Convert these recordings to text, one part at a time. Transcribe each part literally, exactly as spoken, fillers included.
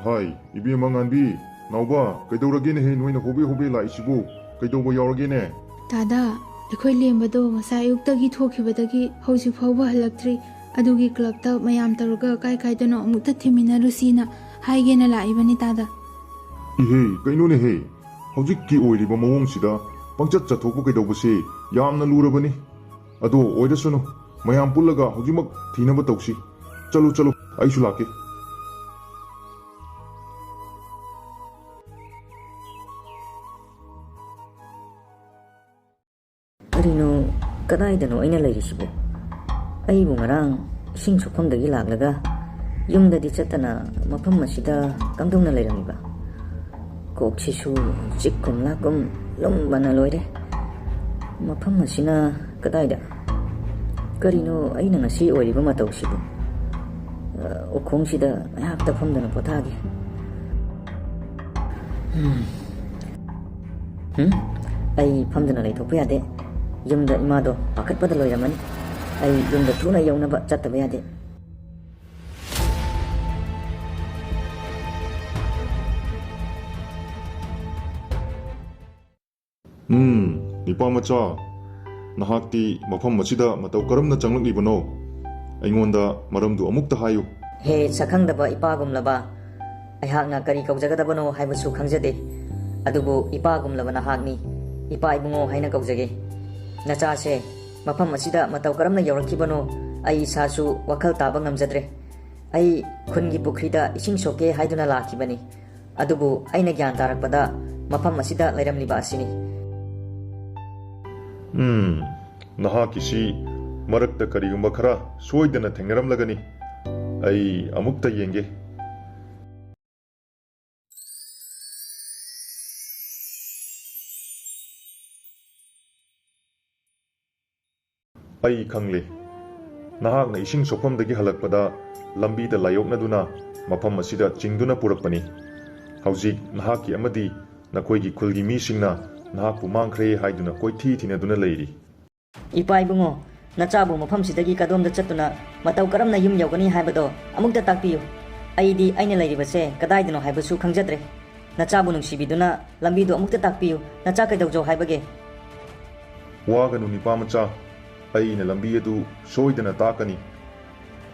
ꯍꯥꯏ, ꯏꯕꯦꯝꯃ ꯉꯥꯟꯕꯤ, ꯅꯥꯎꯕ, ꯀꯩꯗꯧꯔꯒꯦꯅꯦꯍꯦ ꯅꯣꯏꯅ ꯍꯣꯕꯦ ꯍꯣꯕꯦ ꯂꯥꯛꯏꯁꯤꯕꯨ? ꯀꯩꯗꯧꯕ ꯌꯥꯎꯔꯒꯦꯅꯦ? ꯇꯥꯗ, ꯑꯩꯈꯣꯏ ꯂꯦꯝꯕꯗꯣ ꯉꯁꯥꯏ ꯑꯌꯨꯛꯇꯒꯤ ꯊꯣꯛꯈꯤꯕꯗꯒꯤ ꯍꯧꯖꯤꯛ ꯐꯥꯎꯕ ꯍꯜꯂꯛꯇ꯭ꯔꯤ꯫ ꯑꯗꯨꯒꯤ ꯀ꯭ꯂꯕꯇ ꯃꯌꯥꯝ ꯇꯧꯔꯒ ꯀꯥꯏ ꯀꯥꯏꯗꯅꯣ ꯑꯃꯨꯛꯇ ꯊꯤꯃꯤꯟꯅꯔꯨꯁꯤꯅ ꯍꯥꯏꯒꯦꯅ ꯂꯥꯛꯏꯕꯅꯤ ꯇꯥꯗ꯫ ꯏꯍꯦ, ꯀꯩꯅꯣꯅꯦꯍꯦ? ꯍꯧꯖꯤꯛꯀꯤ ꯑꯣꯏꯔꯤꯕ ꯃꯑꯣꯡꯁꯤꯗ ꯄꯪꯆꯠ ꯆꯠꯊꯣꯛꯄ ꯀꯩꯗꯧꯕꯁꯦ ꯌꯥꯝꯅ ꯂꯨꯔꯕꯅꯤ꯫ ꯑꯗꯣ ꯑꯣꯏꯔꯁꯅꯨ, ꯃꯌꯥꯝ ꯄꯨꯜꯂꯒ ꯍꯧꯖꯤꯛꯃꯛ ꯊꯤꯅꯕ ꯇꯧꯁꯤ꯫ ꯆꯠꯂꯨ, ꯆꯠꯂꯨ, ꯑꯩꯁꯨ ꯂꯥꯛꯀꯦ꯫ ꯀꯔꯤꯅꯣ, ꯀꯗꯥꯏꯗꯅꯣ ꯑꯩꯅ ꯂꯩꯔꯤꯁꯤꯕꯣ? ꯑꯩꯕꯨ ꯉꯔꯥꯡ ꯏꯁꯤꯡ ꯁꯣꯛꯐꯝꯗꯒꯤ ꯂꯥꯛꯂꯒ ꯌꯨꯝꯗꯗꯤ ꯆꯠꯇꯅ ꯃꯐꯝ ꯑꯁꯤꯗ ꯀꯝꯗꯧꯅ ꯂꯩꯔꯝꯃꯤꯕ? ꯀꯣꯛꯁꯤꯁꯨ ꯆꯤꯛꯀꯨꯝ ꯂꯥꯛꯀꯨꯝ ꯂꯨꯝꯕꯅ ꯂꯣꯏꯔꯦ꯫ ꯃꯐꯝ ꯑꯁꯤꯅ ꯀꯗꯥꯏꯗ? ꯀꯔꯤꯅꯣ ꯑꯩꯅ ꯉꯁꯤ ꯑꯣꯏꯔꯤꯕ ꯃꯇꯧꯁꯤꯕꯨ? ꯑ, ꯎꯈꯣꯡꯁꯤꯗ ꯉꯥꯏꯍꯥꯛꯇ ꯐꯝꯗꯨꯅ ꯄꯣꯊꯥꯒꯦ꯫ ꯍꯝ꯫ ꯍꯝ? ꯑꯩ ꯐꯝꯗꯨꯅ ꯂꯩꯊꯣꯛꯄ ꯌꯥꯗꯦ꯫ ꯌꯨꯝꯗ ꯏꯃꯥꯗꯣ ꯄꯥꯈꯠꯄꯗ ꯂꯣꯏꯔꯝꯃꯅꯤ꯫ ꯑꯩ ꯌꯨꯝꯗ ꯊꯨꯅ ꯌꯧꯅꯕ ꯆꯠꯇꯕ ꯌꯥꯗꯦ꯫ ꯎꯝ, ꯅꯤꯄꯥ ꯃꯆꯥ, ꯅꯍꯥꯛꯇꯤ ꯃꯐꯝ ꯑꯁꯤꯗ ꯃꯇꯧ ꯀꯔꯝꯅ ꯆꯪꯂꯛꯂꯤꯕꯅꯣ? ꯑꯩꯉꯣꯟꯗ ꯃꯔꯝꯗꯨ ꯑꯃꯨꯛꯇ ꯍꯥꯏꯌꯨ꯫ ꯍꯦ ꯁꯛꯈꯪꯗꯕ ꯏꯄꯥꯒꯨꯝꯂꯕ, ꯑꯩꯍꯥꯛꯅ ꯀꯔꯤ ꯀꯧꯖꯒꯗꯕꯅꯣ ꯍꯥꯏꯕꯁꯨ ꯈꯪꯖꯗꯦ꯫ ꯑꯗꯨꯕꯨ ꯏꯄꯥꯒꯨꯝꯂꯕ ꯅꯍꯥꯛꯅꯤ꯫ ꯏꯄꯥ ꯏꯕꯨꯡꯉꯣ ꯍꯥꯏꯅ ꯀꯧꯖꯒꯦ꯫ ꯅꯆꯥꯁꯦ ꯃꯐꯝ ꯑꯁꯤꯗ ꯃꯇꯧ ꯀꯔꯝꯅ ꯌꯧꯔꯛꯈꯤꯕꯅꯣ ꯑꯩ ꯏꯁꯥꯁꯨ ꯋꯥꯈꯜ ꯇꯥꯕ ꯉꯝꯖꯗ꯭ꯔꯦ꯫ ꯑꯩ ꯈꯨꯟꯒꯤ ꯄꯨꯈ꯭ꯔꯤꯗ ꯏꯁꯤꯡ ꯁꯣꯛꯀꯦ ꯍꯥꯏꯗꯨꯅ ꯂꯥꯛꯈꯤꯕꯅꯤ꯫ ꯑꯗꯨꯕꯨ ꯑꯩꯅ ꯒ꯭ꯌꯥꯟ ꯇꯥꯔꯛꯄꯗ ꯃꯐꯝ ꯑꯁꯤꯗ ꯂꯩꯔꯝꯂꯤꯕ ꯑꯁꯤꯅꯤ꯫ ꯎꯝ, ꯅꯍꯥꯛꯀꯤꯁꯤ ꯃꯔꯛꯇ ꯀꯔꯤꯒꯨꯝꯕ ꯈꯔ ꯁꯣꯏꯗꯅ ꯊꯦꯡꯅꯔꯝꯂꯒꯅꯤ꯫ ꯑꯩ ꯑꯃꯨꯛꯇ ꯌꯦꯡꯒꯦ꯫ ꯑꯩ ꯈꯪꯂꯦ꯫ ꯅꯍꯥꯛꯅ ꯏꯁꯤꯡ ꯁꯣꯛꯐꯝꯗꯒꯤ ꯍꯜꯂꯛꯄꯗ ꯂꯝꯕꯤꯗ ꯂꯥꯏꯌꯣꯛꯅꯗꯨꯅ ꯃꯐꯝ ꯑꯁꯤꯗ ꯆꯤꯡꯗꯨꯅ ꯄꯨꯔꯛꯄꯅꯤ꯫ ꯍꯧꯖꯤꯛ ꯅꯍꯥꯛꯀꯤ ꯑꯃꯗꯤ ꯅꯈꯣꯏꯒꯤ ꯈꯨꯜꯒꯤ ꯃꯤꯁꯤꯡꯅ ꯅꯍꯥꯛꯄꯨ ꯃꯥꯡꯈ꯭ꯔꯦ ꯍꯥꯏꯗꯨꯅ ꯀꯣꯏꯊꯤ ꯊꯤꯅꯗꯨꯅ ꯂꯩꯔꯤ꯫ ꯏꯄꯥ ꯏꯕꯨꯡꯉꯣ, ꯅꯆꯥꯕꯨ ꯃꯐꯝꯁꯤꯗꯒꯤ ꯀꯗꯣꯝꯗ ꯆꯠꯇꯨꯅ ꯃꯇꯧ ꯀꯔꯝꯅ ꯌꯨꯝ ꯌꯧꯒꯅꯤ ꯍꯥꯏꯕꯗꯣ ꯑꯃꯨꯛꯇ ꯇꯥꯛꯄꯤꯌꯨ꯫ ꯑꯩꯗꯤ ꯑꯩꯅ ꯂꯩꯔꯤꯕꯁꯦ ꯀꯗꯥꯏꯗꯅꯣ ꯍꯥꯏꯕꯁꯨ ꯈꯪꯖꯗ꯭ꯔꯦ꯫ ꯅꯆꯥꯕꯨ ꯅꯨꯡꯁꯤꯕꯤꯗꯨꯅ ꯂꯝꯕꯤꯗꯨ ꯑꯃꯨꯛꯇ ꯇꯥꯛꯄꯤꯌꯨ꯫ ꯅꯆꯥ ꯀꯩꯗꯧꯖꯧ ꯍꯥꯏꯕꯒꯦ? ꯋꯥꯒꯅꯨ, ꯅꯤꯄꯥ ꯃꯆꯥ꯫ ꯑꯩꯅ ꯂꯝꯕꯤ ꯑꯗꯨ ꯁꯣꯏꯗꯅ ꯇꯥꯛꯀꯅꯤ꯫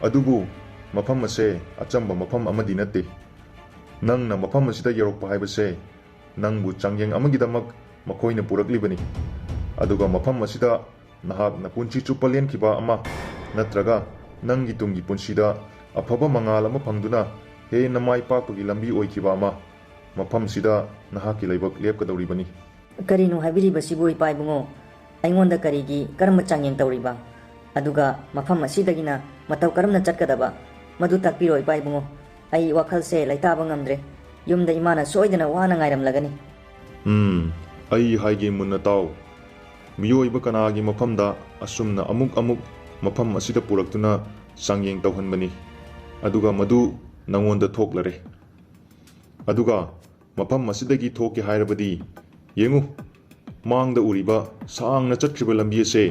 ꯑꯗꯨꯕꯨ ꯃꯐꯝ ꯑꯁꯦ ꯑꯆꯝꯕ ꯃꯐꯝ ꯑꯃꯗꯤ ꯅꯠꯇꯦ꯫ ꯅꯪꯅ ꯃꯐꯝ ꯑꯁꯤꯗ ꯌꯧꯔꯛꯄ ꯍꯥꯏꯕꯁꯦ ꯅꯪꯕꯨ ꯆꯥꯡꯌꯦꯡ ꯑꯃꯒꯤꯗꯃꯛ ꯃꯈꯣꯏꯅ ꯄꯨꯔꯛꯂꯤꯕꯅꯤ꯫ ꯑꯗꯨꯒ ꯃꯐꯝ ꯑꯁꯤꯗ ꯅꯍꯥꯛꯅ ꯄꯨꯟꯁꯤ ꯆꯨꯞꯄ ꯂꯦꯟꯈꯤꯕ ꯑꯃ, ꯅꯠꯇ꯭ꯔꯒ ꯅꯪꯒꯤ ꯇꯨꯡꯒꯤ ꯄꯨꯟꯁꯤꯗ ꯑꯐꯕ ꯃꯉꯥꯜ ꯑꯃ ꯐꯪꯗꯨꯅ ꯍꯦꯟꯅ ꯃꯥꯏ ꯄꯥꯛꯄꯒꯤ ꯂꯝꯕꯤ ꯑꯣꯏꯈꯤꯕ ꯑꯃ, ꯃꯐꯝꯁꯤꯗ ꯅꯍꯥꯛꯀꯤ ꯂꯥꯏꯕꯛ ꯂꯦꯞꯀꯗꯧꯔꯤꯕꯅꯤ꯫ ꯀꯔꯤꯅꯣ ꯍꯥꯏꯕꯤꯔꯤꯕꯁꯤꯕꯨ, ꯏꯄꯥ ꯏꯕꯨꯡꯉꯣ? ꯑꯩꯉꯣꯟꯗ ꯀꯔꯤꯒꯤ, ꯀꯔꯝꯕ ꯆꯥꯡꯌꯦꯡ ꯇꯧꯔꯤꯕ? ꯑꯗꯨꯒ ꯃꯐꯝ ꯑꯁꯤꯗꯒꯤꯅ ꯃꯇꯧ ꯀꯔꯝꯅ ꯆꯠꯀꯗꯕ? ꯃꯗꯨ ꯇꯥꯛꯄꯤꯔꯣ, ꯏꯄꯥ ꯏꯕꯨꯡꯉꯣ꯫ ꯑꯩ ꯋꯥꯈꯜꯁꯦ ꯂꯩꯇꯥꯕ ꯉꯝꯗ꯭ꯔꯦ꯫ ꯌꯨꯝꯗ ꯏꯃꯥꯅ ꯁꯣꯏꯗꯅ ꯋꯥꯅ ꯉꯥꯏꯔꯝꯂꯒꯅꯤ꯫ ꯎꯝ, ꯑꯩ ꯍꯥꯏꯒꯦ ꯃꯨꯟꯅ ꯇꯥꯎ꯫ ꯃꯤꯑꯣꯏꯕ ꯀꯅꯥꯒꯤ ꯃꯐꯝꯗ ꯑꯁꯨꯝꯅ ꯑꯃꯨꯛ ꯑꯃꯨꯛ ꯃꯐꯝ ꯑꯁꯤꯗ ꯄꯨꯔꯛꯇꯨꯅ ꯆꯥꯡꯌꯦꯡ ꯇꯧꯍꯟꯕꯅꯤ, ꯑꯗꯨꯒ ꯃꯗꯨ ꯅꯉꯣꯟꯗ ꯊꯣꯛꯂꯔꯦ꯫ ꯑꯗꯨꯒ ꯃꯐꯝ ꯑꯁꯤꯗꯒꯤ ꯊꯣꯛꯀꯦ ꯍꯥꯏꯔꯕꯗꯤ, ꯌꯦꯡꯉꯨ, ꯃꯥꯡꯗ ꯎꯔꯤꯕ ꯁꯥꯡꯅ ꯆꯠꯈ꯭ꯔꯤꯕ ꯂꯝꯕꯤ ꯑꯁꯦ,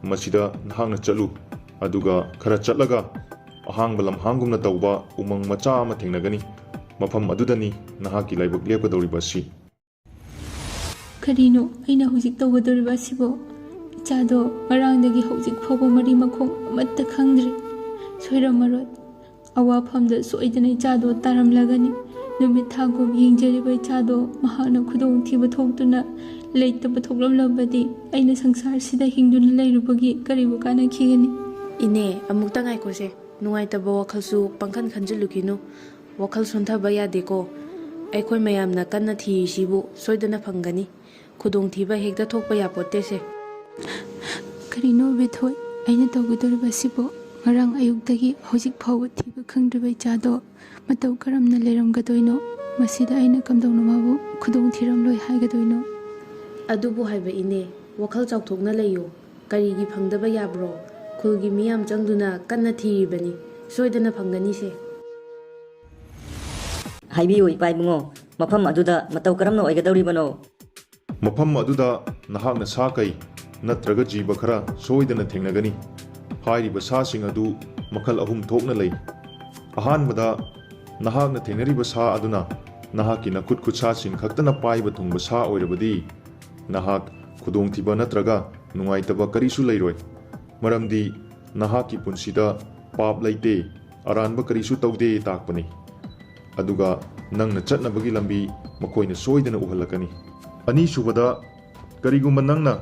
ꯃꯁꯤꯗ ꯅꯍꯥꯛꯅ ꯆꯠꯂꯨ꯫ ꯑꯗꯨꯒ ꯈꯔ ꯆꯠꯂꯒ ꯑꯍꯥꯡꯕ ꯂꯝꯍꯥꯡꯒꯨꯝꯅ ꯇꯧꯕ ꯎꯃꯪ ꯃꯆꯥ ꯑꯃ ꯊꯦꯡꯅꯒꯅꯤ꯫ ꯃꯐꯝ ꯑꯗꯨꯗꯅꯤ ꯅꯍꯥꯛꯀꯤ ꯂꯥꯏꯕꯛ ꯂꯦꯞꯀꯗꯧꯔꯤꯕ ꯑꯁꯤ꯫ ꯀꯔꯤꯅꯣ ꯑꯩꯅ ꯍꯧꯖꯤꯛ ꯇꯧꯒꯗꯧꯔꯤꯕ ꯑꯁꯤꯕꯣ? ꯏꯆꯥꯗꯣ ꯉꯔꯥꯡꯗꯒꯤ ꯍꯧꯖꯤꯛ ꯐꯥꯎꯕ ꯃꯔꯤ ꯃꯈꯣꯡ ꯑꯃꯠꯇ ꯈꯪꯗ꯭ꯔꯤ꯫ ꯁꯣꯏꯔꯝꯃꯔꯣꯏ꯫ ꯑꯋꯥꯐꯝꯗ ꯁꯣꯏꯗꯅ ꯏꯆꯥꯗꯣ ꯇꯥꯔꯝꯂꯒꯅꯤ꯫ ꯅꯨꯃꯤꯠ ꯊꯥꯒꯨꯝ ꯌꯦꯡꯖꯔꯤꯕ ꯏꯆꯥꯗꯣ ꯃꯍꯥꯛꯅ ꯈꯨꯗꯣꯡꯊꯤꯕ ꯊꯣꯛꯇꯨꯅ ꯂꯩꯇꯕ ꯊꯣꯛꯂꯝꯂꯕꯗꯤ ꯑꯩꯅ ꯁꯪꯁꯥꯔꯁꯤꯗ ꯍꯤꯡꯗꯨꯅ ꯂꯩꯔꯨꯕꯒꯤ ꯀꯔꯤꯕꯨ ꯀꯥꯟꯅꯈꯤꯒꯅꯤ? ꯏꯅꯦ, ꯑꯃꯨꯛꯇ ꯉꯥꯏꯈꯣꯁꯦ꯫ ꯅꯨꯡꯉꯥꯏꯇꯕ ꯋꯥꯈꯜꯁꯨ ꯄꯪꯈꯟ ꯈꯟꯖꯤꯜꯂꯨꯈꯤꯅꯨ꯫ ꯋꯥꯈꯜ ꯁꯣꯟꯊꯕ ꯌꯥꯗꯦꯀꯣ꯫ ꯑꯩꯈꯣꯏ ꯃꯌꯥꯝꯅ ꯀꯟꯅ ꯊꯤꯔꯤꯁꯤꯕꯨ ꯁꯣꯏꯗꯅ ꯐꯪꯒꯅꯤ꯫ ꯈꯨꯗꯣꯡꯊꯤꯕ ꯍꯦꯛꯇ ꯊꯣꯛꯄ ꯌꯥꯄꯣꯠꯇꯦꯁꯦ꯫ ꯀꯔꯤꯅꯣ ꯕꯦꯊꯣꯏ, ꯑꯩꯅ ꯇꯧꯒꯗꯧꯔꯤꯕ ꯑꯁꯤꯕꯣ? ꯉꯔꯥꯡ ꯑꯌꯨꯛꯇꯒꯤ ꯍꯧꯖꯤꯛ ꯐꯥꯎꯕ ꯊꯤꯕ ꯈꯪꯗ꯭ꯔꯤꯕ ꯏꯆꯥꯗꯣ ꯃꯇꯧ ꯀꯔꯝꯅ ꯂꯩꯔꯝꯒꯗꯣꯏꯅꯣ? ꯃꯁꯤꯗ ꯑꯩꯅ ꯀꯝꯗꯧꯅ ꯃꯥꯕꯨ ꯈꯨꯗꯣꯡ ꯊꯤꯔꯝꯂꯣꯏ ꯍꯥꯏꯒꯗꯣꯏꯅꯣ? ꯑꯗꯨꯕꯨ ꯍꯥꯏꯕ ꯏꯅꯦ, ꯋꯥꯈꯜ ꯆꯥꯎꯊꯣꯛꯅ ꯂꯩꯌꯨ꯫ ꯀꯔꯤꯒꯤ ꯐꯪꯗꯕ ꯌꯥꯕ꯭ꯔꯣ? ꯈꯨꯜꯒꯤ ꯃꯤ ꯌꯥꯝ ꯆꯪꯗꯨꯅ ꯀꯟꯅ ꯊꯤꯔꯤꯕꯅꯤ꯫ ꯁꯣꯏꯗꯅ ꯐꯪꯒꯅꯤꯁꯦ꯫ ꯍꯥꯏꯕꯤꯌꯨ, ꯏꯄꯥ ꯏꯕꯨꯡꯉꯣ, ꯃꯐꯝ ꯑꯗꯨꯗ ꯃꯇꯧ ꯀꯔꯝꯅ ꯑꯣꯏꯒꯗꯧꯔꯤꯕꯅꯣ? ꯃꯐꯝ ꯑꯗꯨꯗ ꯅꯍꯥꯛꯅ ꯁꯥ ꯀꯩ ꯅꯠꯇ꯭ꯔꯒ ꯖꯤꯕ ꯈꯔ ꯁꯣꯏꯗꯅ ꯊꯦꯡꯅꯒꯅꯤ꯫ ꯍꯥꯏꯔꯤꯕ ꯁꯥꯁꯤꯡ ꯑꯗꯨ ꯃꯈꯜ ꯑꯍꯨꯝ ꯊꯣꯛꯅ ꯂꯩ꯫ ꯑꯍꯥꯟꯕꯗ ꯅꯍꯥꯛꯅ ꯊꯦꯡꯅꯔꯤꯕ ꯁꯥ ꯑꯗꯨꯅ ꯅꯍꯥꯛꯀꯤ ꯅꯈꯨꯠ ꯈꯨꯠꯁꯥꯁꯤꯡ ꯈꯛꯇꯅ ꯄꯥꯏꯕ ꯊꯨꯡꯕ ꯁꯥ ꯑꯣꯏꯔꯕꯗꯤ, ꯅꯍꯥꯛ ꯈꯨꯗꯣꯡꯊꯤꯕ ꯅꯠꯇ꯭ꯔꯒ ꯅꯨꯡꯉꯥꯏꯇꯕ ꯀꯔꯤꯁꯨ ꯂꯩꯔꯣꯏ, ꯃꯔꯝꯗꯤ ꯅꯍꯥꯛꯀꯤ ꯄꯨꯟꯁꯤꯗ ꯄꯥꯞ ꯂꯩꯇꯦ, ꯑꯔꯥꯟꯕ ꯀꯔꯤꯁꯨ ꯇꯧꯗꯦ ꯇꯥꯛꯄꯅꯤ꯫ ꯑꯗꯨꯒ ꯅꯪꯅ ꯆꯠꯅꯕꯒꯤ ꯂꯝꯕꯤ ꯃꯈꯣꯏꯅ ꯁꯣꯏꯗꯅ ꯎꯍꯜꯂꯛꯀꯅꯤ꯫ ꯑꯅꯤꯁꯨꯕꯗ, ꯀꯔꯤꯒꯨꯝꯕ ꯅꯪꯅ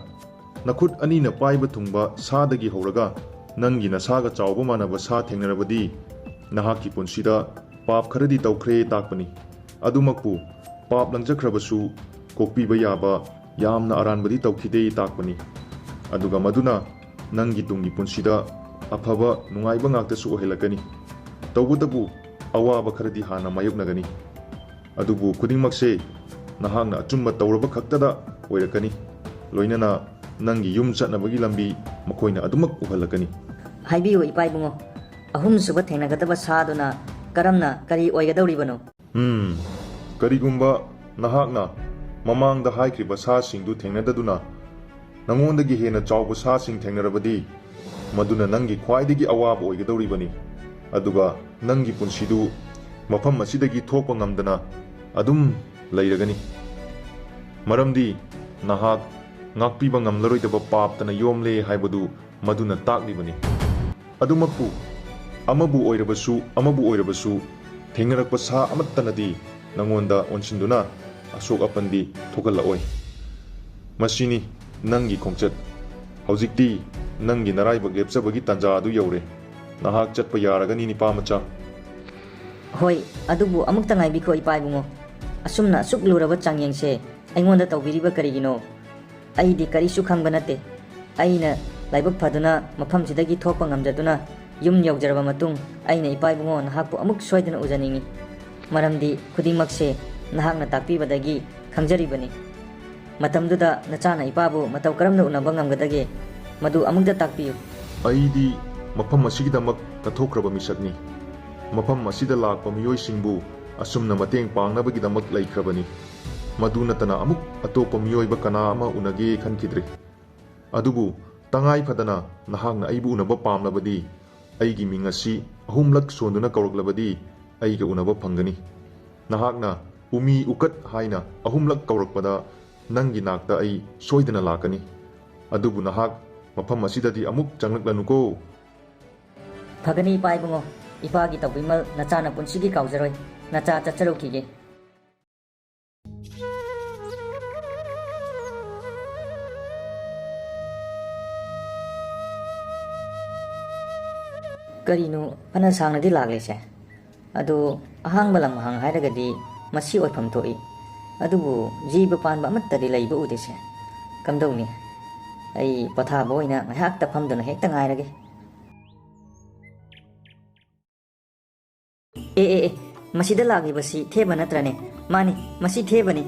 ꯅꯈꯨꯠ ꯑꯅꯤꯅ ꯄꯥꯏꯕ ꯊꯨꯡꯕ ꯁꯥꯗꯒꯤ ꯍꯧꯔꯒ ꯅꯪꯒꯤ ꯅꯁꯥꯒ ꯆꯥꯎꯕ ꯃꯥꯟꯅꯕ ꯁꯥ ꯊꯦꯡꯅꯔꯕꯗꯤ, ꯅꯍꯥꯛꯀꯤ ꯄꯨꯟꯁꯤꯗ ꯄꯥꯞ ꯈꯔꯗꯤ ꯇꯧꯈ꯭ꯔꯦ ꯇꯥꯛꯄꯅꯤ꯫ ꯑꯗꯨꯃꯛꯄꯨ, ꯄꯥꯞ ꯂꯪꯖꯈ꯭ꯔꯕꯁꯨ ꯀꯣꯛꯄꯤꯕ ꯌꯥꯕ ꯌꯥꯝꯅ ꯑꯔꯥꯟꯕꯗꯤ ꯇꯧꯈꯤꯗꯦ ꯇꯥꯛꯄꯅꯤ꯫ ꯑꯗꯨꯒ ꯃꯗꯨꯅ ꯅꯪꯒꯤ ꯇꯨꯡꯒꯤ ꯄꯨꯟꯁꯤꯗ ꯑꯐꯕ, ꯅꯨꯡꯉꯥꯏꯕ ꯉꯥꯛꯇꯁꯨ ꯑꯣꯏꯍꯜꯂꯛꯀꯅꯤ꯫ ꯇꯧꯕꯇꯕꯨ, ꯑꯋꯥꯕ ꯈꯔꯗꯤ ꯍꯥꯟꯅ ꯃꯥꯌꯣꯛꯅꯒꯅꯤ꯫ ꯑꯗꯨꯕꯨ ꯈꯨꯗꯤꯡꯃꯛꯁꯦ ꯅꯍꯥꯛꯅ ꯑꯆꯨꯝꯕ ꯇꯧꯔꯕ ꯈꯛꯇꯗ ꯑꯣꯏꯔꯛꯀꯅꯤ꯫ ꯂꯣꯏꯅꯅ ꯅꯪꯒꯤ ꯌꯨꯝ ꯆꯠꯅꯕꯒꯤ ꯂꯝꯕꯤ ꯃꯈꯣꯏꯅ ꯑꯗꯨꯃꯛ ꯎꯍꯜꯂꯛꯀꯅꯤ꯫ ꯍꯥꯏꯕꯤꯌꯨ, ꯏꯄꯥ ꯏꯕꯨꯡꯉꯣ, ꯑꯍꯨꯝꯁꯨꯕ ꯊꯦꯡꯅꯒꯗꯕ ꯁꯥꯗꯨꯅ ꯀꯔꯝꯅ ꯀꯔꯤ ꯑꯣꯏꯒꯗꯧꯔꯤꯕꯅꯣ? ꯎꯝ, ꯀꯔꯤꯒꯨꯝꯕ ꯅꯍꯥꯛꯅ ꯃꯃꯥꯡꯗ ꯍꯥꯏꯈ꯭ꯔꯤꯕ ꯁꯥꯁꯤꯡꯗꯨ ꯊꯦꯡꯅꯗꯗꯨꯅ ꯅꯉꯣꯟꯗꯒꯤ ꯍꯦꯟꯅ ꯆꯥꯎꯕ ꯁꯥꯁꯤꯡ ꯊꯦꯡꯅꯔꯕꯗꯤ, ꯃꯗꯨꯅ ꯅꯪꯒꯤ ꯈ꯭ꯋꯥꯏꯗꯒꯤ ꯑꯋꯥꯕ ꯑꯣꯏꯒꯗꯧꯔꯤꯕꯅꯤ꯫ ꯑꯗꯨꯒ ꯅꯪꯒꯤ ꯄꯨꯟꯁꯤꯗꯨ ꯃꯐꯝ ꯑꯁꯤꯗꯒꯤ ꯊꯣꯛꯄ ꯉꯝꯗꯅ ꯑꯗꯨꯝ ꯂꯩꯔꯒꯅꯤ꯫ ꯃꯔꯝꯗꯤ ꯅꯍꯥꯛ ꯉꯥꯛꯄꯤꯕ ꯉꯝꯂꯔꯣꯏꯗꯕ ꯄꯥꯞꯇꯅ ꯌꯣꯝꯂꯦ ꯍꯥꯏꯕꯗꯨ ꯃꯗꯨꯅ ꯇꯥꯛꯂꯤꯕꯅꯤ꯫ ꯑꯗꯨꯃꯛꯄꯨ, ꯑꯃꯕꯨ ꯑꯣꯏꯔꯕꯁꯨ, ꯑꯃꯕꯨ ꯑꯣꯏꯔꯕꯁꯨ, ꯊꯦꯡꯅꯔꯛꯄ ꯁꯥ ꯑꯃꯠꯇꯅꯗꯤ ꯅꯉꯣꯟꯗ ꯑꯣꯟꯁꯤꯟꯗꯨꯅ ꯑꯁꯣꯛ ꯑꯄꯟꯗꯤ ꯊꯣꯛꯍꯜꯂꯛꯑꯣꯏ꯫ ꯃꯁꯤꯅꯤ ꯅꯪꯒꯤ ꯈꯣꯡꯆꯠ꯫ ꯍꯧꯖꯤꯛꯇꯤ ꯅꯪꯒꯤ ꯅꯔꯥꯏꯕꯛ ꯂꯦꯞꯆꯕꯒꯤ ꯇꯥꯟꯖꯥ ꯑꯗꯨ ꯌꯧꯔꯦ꯫ ꯅꯍꯥꯛ ꯆꯠꯄ ꯌꯥꯔꯒꯅꯤ, ꯅꯤꯄꯥ ꯃꯆꯥ꯫ ꯍꯣꯏ, ꯑꯗꯨꯕꯨ ꯑꯃꯨꯛꯇ ꯉꯥꯏꯕꯤꯈꯣ, ꯏꯄꯥ ꯏꯕꯨꯡꯉꯣ꯫ ꯑꯁꯨꯝꯅ ꯑꯁꯨꯛ ꯂꯨꯔꯕ ꯆꯥꯡꯌꯦꯡꯁꯦ ꯑꯩꯉꯣꯟꯗ ꯇꯧꯕꯤꯔꯤꯕ ꯀꯔꯤꯒꯤꯅꯣ? ꯑꯩꯗꯤ ꯀꯔꯤꯁꯨ ꯈꯪꯕ ꯅꯠꯇꯦ꯫ ꯑꯩꯅ ꯂꯥꯏꯕꯛ ꯐꯗꯨꯅ ꯃꯐꯝꯁꯤꯗꯒꯤ ꯊꯣꯛꯄ ꯉꯝꯖꯗꯨꯅ ꯌꯨꯝ ꯌꯧꯖꯔꯕ ꯃꯇꯨꯡ, ꯑꯩꯅ ꯏꯄꯥ ꯏꯕꯨꯡꯉꯣ ꯅꯍꯥꯛꯄꯨ ꯑꯃꯨꯛ ꯁꯣꯏꯗꯅ ꯎꯖꯅꯤꯡꯏ꯫ ꯃꯔꯝꯗꯤ ꯈꯨꯗꯤꯡꯃꯛꯁꯦ ꯅꯍꯥꯛꯅ ꯇꯥꯛꯄꯤꯕꯗꯒꯤ ꯈꯪꯖꯔꯤꯕꯅꯤ꯫ ꯃꯇꯝꯗꯨꯗ ꯅꯆꯥꯅ ꯏꯄꯥꯕꯨ ꯃꯇꯧ ꯀꯔꯝꯅ ꯎꯅꯕ ꯉꯝꯒꯗꯒꯦ? ꯃꯗꯨ ꯑꯃꯨꯛꯇ ꯇꯥꯛꯄꯤꯌꯨ꯫ ꯑꯩꯗꯤ ꯃꯐꯝ ꯑꯁꯤꯒꯤꯗꯃꯛ ꯀꯠꯊꯣꯛꯈ꯭ꯔꯕ ꯃꯤꯁꯛꯅꯤ꯫ ꯃꯐꯝ ꯑꯁꯤꯗ ꯂꯥꯛꯄ ꯃꯤꯑꯣꯏꯁꯤꯡꯕꯨ ꯑꯁꯨꯝꯅ ꯃꯇꯦꯡ ꯄꯥꯡꯅꯕꯒꯤꯗꯃꯛ ꯂꯩꯈ꯭ꯔꯕꯅꯤ꯫ ꯃꯗꯨ ꯅꯠꯇꯅ ꯑꯃꯨꯛ ꯑꯇꯣꯞꯄ ꯃꯤꯑꯣꯏꯕ ꯀꯅꯥ ꯑꯃ ꯎꯅꯒꯦ ꯈꯟꯈꯤꯗ꯭ꯔꯦ꯫ ꯑꯗꯨꯕꯨ ꯇꯉꯥꯏ ꯐꯗꯅ ꯅꯍꯥꯛꯅ ꯑꯩꯕꯨ ꯎꯅꯕ ꯄꯥꯝꯂꯕꯗꯤ, ꯑꯩꯒꯤ ꯃꯤꯡ ꯑꯁꯤ ꯑꯍꯨꯝꯂꯛ ꯁꯣꯟꯗꯨꯅ ꯀꯧꯔꯛꯂꯕꯗꯤ, ꯑꯩꯒ ꯎꯅꯕ ꯐꯪꯒꯅꯤ꯫ ꯅꯍꯥꯛꯅ ꯎꯃꯤ ꯎꯀꯠ ꯍꯥꯏꯅ ꯑꯍꯨꯝꯂꯛ ꯀꯧꯔꯛꯄꯗ ꯅꯪꯒꯤ ꯅꯥꯛꯇ ꯑꯩ ꯁꯣꯏꯗꯅ ꯂꯥꯛꯀꯅꯤ꯫ ꯑꯗꯨꯕꯨ ꯅꯍꯥꯛ ꯃꯐꯝ ꯑꯁꯤꯗꯗꯤ ꯑꯃꯨꯛ ꯆꯪꯂꯛꯂꯅꯨꯀꯣ꯫ ꯐꯒꯅꯤ ꯏꯄꯥ ꯏꯕꯨꯡꯉꯣ, ꯏꯄꯥꯒꯤ ꯇꯧꯕꯤꯃꯜ ꯅꯆꯥꯅ ꯄꯨꯟꯁꯤꯒꯤ ꯀꯥꯎꯖꯔꯣꯏ꯫ ꯅꯆꯥ ꯆꯠꯆꯔꯨꯈꯤꯒꯦ꯫ ꯀꯔꯤꯅꯣ ꯐꯅ ꯁꯥꯡꯅꯗꯤ ꯂꯥꯛꯂꯤꯁꯦ? ꯑꯗꯨ ꯑꯍꯥꯡꯕ ꯂꯝꯍꯥꯡ ꯍꯥꯏꯔꯒꯗꯤ ꯃꯁꯤ ꯑꯣꯏꯐꯝ ꯊꯣꯛꯏ꯫ ꯑꯗꯨꯕꯨ ꯖꯤꯕ ꯄꯥꯟꯕ ꯑꯃꯠꯇꯗꯤ ꯂꯩꯕ ꯎꯗꯦꯁꯦ꯫ ꯀꯝꯗꯧꯅꯤ? ꯑꯩ ꯄꯣꯊꯥꯕ ꯑꯣꯏꯅ ꯉꯥꯏꯍꯥꯛꯇ ꯐꯝꯗꯨꯅ ꯍꯦꯛꯇ ꯉꯥꯏꯔꯒꯦ꯫ ꯑꯦ, ꯑꯦ, ꯑꯦ, ꯃꯁꯤꯗ ꯂꯥꯛꯂꯤꯕꯁꯤ ꯊꯦꯕ ꯅꯠꯇ꯭ꯔꯅꯦ? ꯃꯥꯅꯤ, ꯃꯁꯤ ꯊꯦꯕꯅꯤ꯫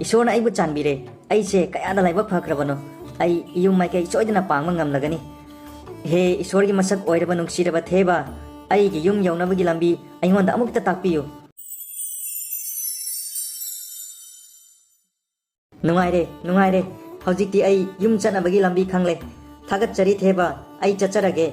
ꯏꯁꯣꯔꯅ ꯑꯩꯕꯨ ꯆꯥꯟꯕꯤꯔꯦ꯫ ꯑꯩꯁꯦ ꯀꯌꯥꯗ ꯂꯥꯏꯕꯛ ꯐꯈ꯭ꯔꯕꯅꯣ꯫ ꯑꯩ ꯌꯨꯝ ꯃꯥꯏꯀꯩ ꯁꯣꯏꯗꯅ ꯄꯥꯡꯕ ꯉꯝꯂꯒꯅꯤ꯫ ꯍꯦ ꯏꯁꯣꯔꯒꯤ ꯃꯁꯛ ꯑꯣꯏꯔꯕ ꯅꯨꯡꯁꯤꯔꯕ ꯊꯦꯕ, ꯑꯩꯒꯤ ꯌꯨꯝ ꯌꯧꯅꯕꯒꯤ ꯂꯝꯕꯤ ꯑꯩꯉꯣꯟꯗ ꯑꯃꯨꯛꯇ ꯇꯥꯛꯄꯤꯌꯨ꯫ ꯅꯨꯡꯉꯥꯏꯔꯦ, ꯅꯨꯡꯉꯥꯏꯔꯦ꯫ ꯍꯧꯖꯤꯛꯇꯤ ꯑꯩ ꯌꯨꯝ ꯆꯠꯅꯕꯒꯤ ꯂꯝꯕꯤ ꯈꯪꯂꯦ꯫ ꯊꯥꯒꯠꯆꯔꯤ ꯊꯦꯕ, ꯑꯩ ꯆꯠꯆꯔꯒꯦ꯫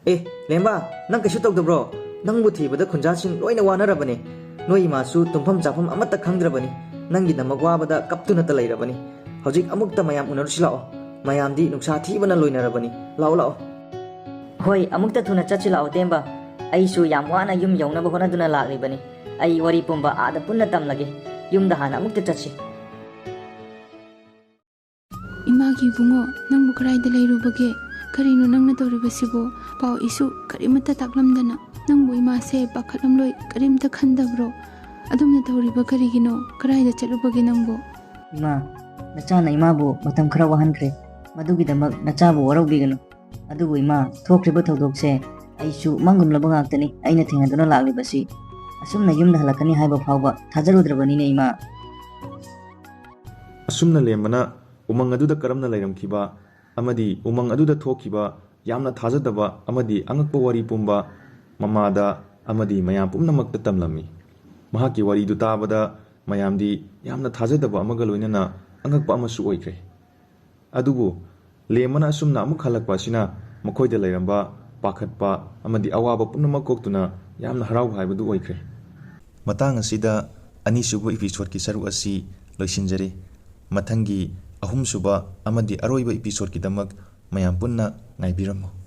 ꯑꯦ, ꯂꯦꯝꯕ, ꯅꯪ ꯀꯩꯁꯨ ꯇꯧꯗꯕ꯭ꯔꯣ? ꯅꯪꯕꯨ ꯊꯤꯕꯗ ꯈꯨꯟꯖꯥꯁꯤꯡ ꯂꯣꯏꯅ ꯋꯥꯅꯔꯕꯅꯦ꯫ ꯅꯣꯏ ꯏꯃꯥꯁꯨ ꯇꯨꯝꯐꯝ ꯆꯥꯐꯝ ꯑꯃꯠꯇ ꯈꯪꯗ꯭ꯔꯕꯅꯤ꯫ ꯅꯪꯒꯤꯗꯃꯛ ꯋꯥꯕꯗ ꯀꯞꯇꯨꯅꯇ ꯂꯩꯔꯕꯅꯤ꯫ ꯍꯧꯖꯤꯛ ꯑꯃꯨꯛꯇ ꯃꯌꯥꯝ ꯎꯅꯔꯨꯁꯤ ꯂꯥꯛꯑꯣ꯫ ꯃꯌꯥꯝꯗꯤ ꯅꯨꯡꯁꯥ ꯊꯤꯕꯅ ꯂꯣꯏꯅꯔꯕꯅꯤ꯫ ꯂꯥꯛꯑꯣ, ꯂꯥꯛꯑꯣ꯫ ꯍꯣꯏ, ꯑꯃꯨꯛꯇ ꯊꯨꯅ ꯆꯠꯁꯤ ꯂꯥꯛꯑꯣ, ꯇꯦꯝꯕ꯫ ꯑꯩꯁꯨ ꯌꯥꯝ ꯋꯥꯅ ꯌꯨꯝ ꯌꯧꯅꯕ ꯍꯣꯠꯅꯗꯨꯅ ꯂꯥꯛꯂꯤꯕꯅꯤ꯫ ꯑꯩ ꯋꯥꯔꯤ ꯄꯨꯝꯕ ꯑꯥꯗ ꯄꯨꯟꯅ ꯇꯝꯂꯒꯦ꯫ ꯌꯨꯝꯗ ꯍꯥꯟꯅ ꯑꯃꯨꯛꯇ ꯆꯠꯁꯤ꯫ ꯏꯃꯥꯒꯤ ꯏꯕꯨꯡꯉꯣ, ꯅꯪꯕꯨ ꯀꯗꯥꯏꯗ ꯂꯩꯔꯨꯕꯒꯦ? ꯀꯔꯤꯅꯣ ꯅꯪꯅ ꯇꯧꯔꯤꯕꯁꯤꯕꯣ? ꯄꯥꯎ ꯏꯁꯨ ꯀꯔꯤꯃꯠꯇ ꯇꯥꯛꯂꯝꯗꯅ꯫ ꯅꯪꯕꯨ ꯏꯃꯥꯁꯦ ꯄꯥꯈꯠꯂꯝꯂꯣꯏ, ꯀꯔꯤꯝꯇ ꯈꯟꯗꯕ꯭ꯔꯣ? ꯑꯗꯨꯝꯅ ꯇꯧꯔꯤꯕ ꯀꯔꯤꯒꯤꯅꯣ? ꯀꯗꯥꯏꯗ ꯆꯠꯂꯨꯕꯒꯦ ꯅꯪꯕꯨ? ꯏꯃꯥ, ꯅꯆꯥꯅ ꯏꯃꯥꯕꯨ ꯃꯇꯝ ꯈꯔ ꯋꯥꯍꯟꯈ꯭ꯔꯦ꯫ ꯃꯗꯨꯒꯤꯗꯃꯛ ꯅꯆꯥꯕꯨ ꯋꯥꯔꯧꯕꯤꯒꯅꯨ꯫ ꯑꯗꯨꯕꯨ ꯏꯃꯥ, ꯊꯣꯛꯈ꯭ꯔꯤꯕ ꯊꯧꯗꯣꯛꯁꯦ ꯑꯩꯁꯨ ꯃꯪꯒꯨꯝꯂꯕ ꯉꯥꯛꯇꯅꯤ ꯑꯩꯅ ꯊꯦꯡꯅꯗꯨꯅ ꯂꯥꯛꯂꯤꯕꯁꯤ꯫ ꯑꯁꯨꯝꯅ ꯌꯨꯝꯗ ꯍꯜꯂꯛꯀꯅꯤ ꯍꯥꯏꯕ ꯐꯥꯎꯕ ꯊꯥꯖꯔꯨꯗ꯭ꯔꯕꯅꯤꯅꯦ, ꯏꯃꯥ꯫ ꯑꯁꯨꯝꯅ ꯂꯦꯝꯕꯅ ꯎꯃꯪ ꯑꯗꯨꯗ ꯀꯔꯝꯅ ꯂꯩꯔꯝꯈꯤꯕ ꯑꯃꯗꯤ ꯎꯃꯪ ꯑꯗꯨꯗ ꯊꯣꯛꯈꯤꯕ ꯌꯥꯝꯅ ꯊꯥꯖꯗꯕ ꯑꯃꯗꯤ ꯑꯉꯛꯄ ꯋꯥꯔꯤ ꯄꯨꯝꯕ ꯃꯃꯥꯗ ꯑꯃꯗꯤ ꯃꯌꯥꯝ ꯄꯨꯝꯅꯃꯛꯇ ꯇꯝꯂꯝꯃꯤ꯫ ꯃꯍꯥꯛꯀꯤ ꯋꯥꯔꯤꯗꯨ ꯇꯥꯕꯗ ꯃꯌꯥꯝꯗꯤ ꯌꯥꯝꯅ ꯊꯥꯖꯗꯕ ꯑꯃꯒ ꯂꯣꯏꯅꯅ ꯑꯉꯛꯄ ꯑꯃꯁꯨ ꯑꯣꯏꯈ꯭ꯔꯦ꯫ ꯑꯗꯨꯕꯨ ꯂꯦꯝꯕꯅ ꯑꯁꯨꯝꯅ ꯑꯃꯨꯛ ꯍꯜꯂꯛꯄ ꯑꯁꯤꯅ ꯃꯈꯣꯏꯗ ꯂꯩꯔꯝꯕ ꯄꯥꯈꯠꯄ ꯑꯃꯗꯤ ꯑꯋꯥꯕ ꯄꯨꯝꯅꯃꯛ ꯀꯣꯛꯇꯨꯅ ꯌꯥꯝꯅ ꯍꯔꯥꯎꯕ ꯍꯥꯏꯕꯗꯨ ꯑꯣꯏꯈ꯭ꯔꯦ꯫ ꯃꯇꯥꯡ ꯑꯁꯤꯗ ꯑꯅꯤꯁꯨꯕ episodeꯀꯤ ꯁꯔꯨꯛ ꯑꯁꯤ ꯂꯣꯏꯁꯤꯟꯖꯔꯦ꯫ ꯃꯊꯪꯒꯤ ꯑꯍꯨꯝꯁꯨꯕ ꯑꯃꯗꯤ ꯑꯔꯣꯏꯕ episodeꯀꯤꯗꯃꯛ ꯃꯌꯥꯝ ꯄꯨꯟꯅ ꯉꯥꯏꯕꯤꯔꯝꯃꯨ꯫